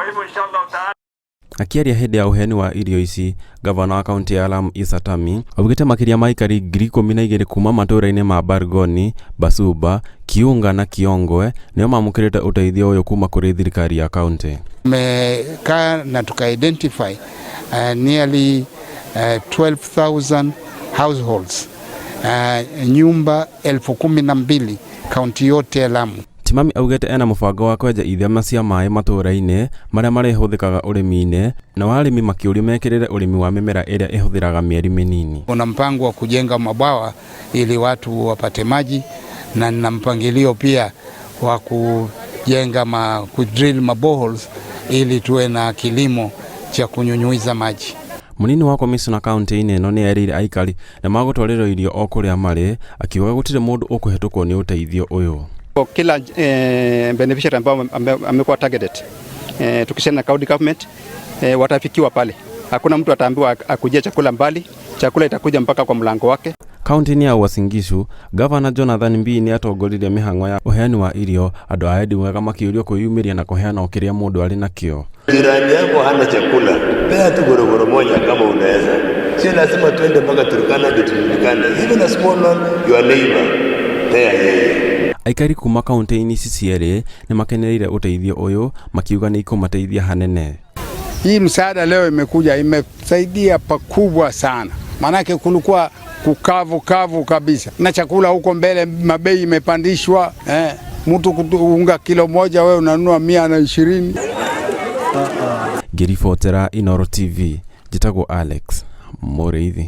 hivyo inshallah taala. Akĩaria hĩndĩ ya ũheani wa irio ici, gavana wa kaunti ya Lamu Issa Tami augĩte makĩria ma aikari 12,000 kuma matũũra-inĩ ma Bargoni, Basuba, Kiunga na Kiongwe nĩo mamũkĩrĩte ũteithio ũyũ kuma kũrĩ thirikari ya kaunti. Tumekaa na tuka identify nearly 12,000 households, nyumba 12,000 kaunti yote ya Lamu. Timami augĩte ena mũbango wa kwenja ithima cia maĩ matũũra-inĩ marĩa marĩhũthĩkaga ũrĩmi-inĩ na arĩmi makĩũrio mekĩrĩre ũrĩmi wa mĩmera ĩrĩa ĩhũthĩraga mĩeri mĩnini. Kuna mpango wa kujenga mabwawa ili watu wapate maji na nina mpangilio pia wa kujenga kudrill ma boreholes ili tuwe na kilimo cha kunyunyuiza maji. Mũnini wa komicona kaunti-inĩ ĩno nĩ erĩire aikari nĩ magũtwarĩrwo irio o kũrĩa marĩ, akiuga gũtirĩ mũndũ ũkũhetũkwo nĩ ũteithio ũyũ. Kila beneficiary ambao amekuwa targeted, tukishirikiana na county government, watafikiwa pale. Hakuna mtu ataambiwa akujia chakula mbali, chakula itakuja mpaka kwa mlango wake. Kaunti-inĩ ya Uasin Gishu, Gavana Jonathan Mbii nĩ atongoririe mĩhang'o ya ũheani wa irio, andũ a wendi mwega makĩũrio kwĩyumĩria na kũheana o kĩrĩa mũndũ arĩ nakĩo. Jirani yako hana chakula, pea tu gorogoro moja kama unaweza. Sio lazima tuende mpaka Turkana ndio tujulikane. Even a small one, your neighbor, pea yeye. Aikari kuma kaunti-inĩ ici cierĩ nĩ makenereire ũteithio ũyũ makiuga nĩ ikũmateithia hanene. Hii msaada leo imekuja imesaidia pakubwa sana, maanake kulikuwa kukavu kavu kabisa na chakula huko mbele mabei imepandishwa, mtu unga kilo moja wewe unanunua 120. Ngĩribotera Inooro TV, njĩtagwo Alex Mũrĩithi.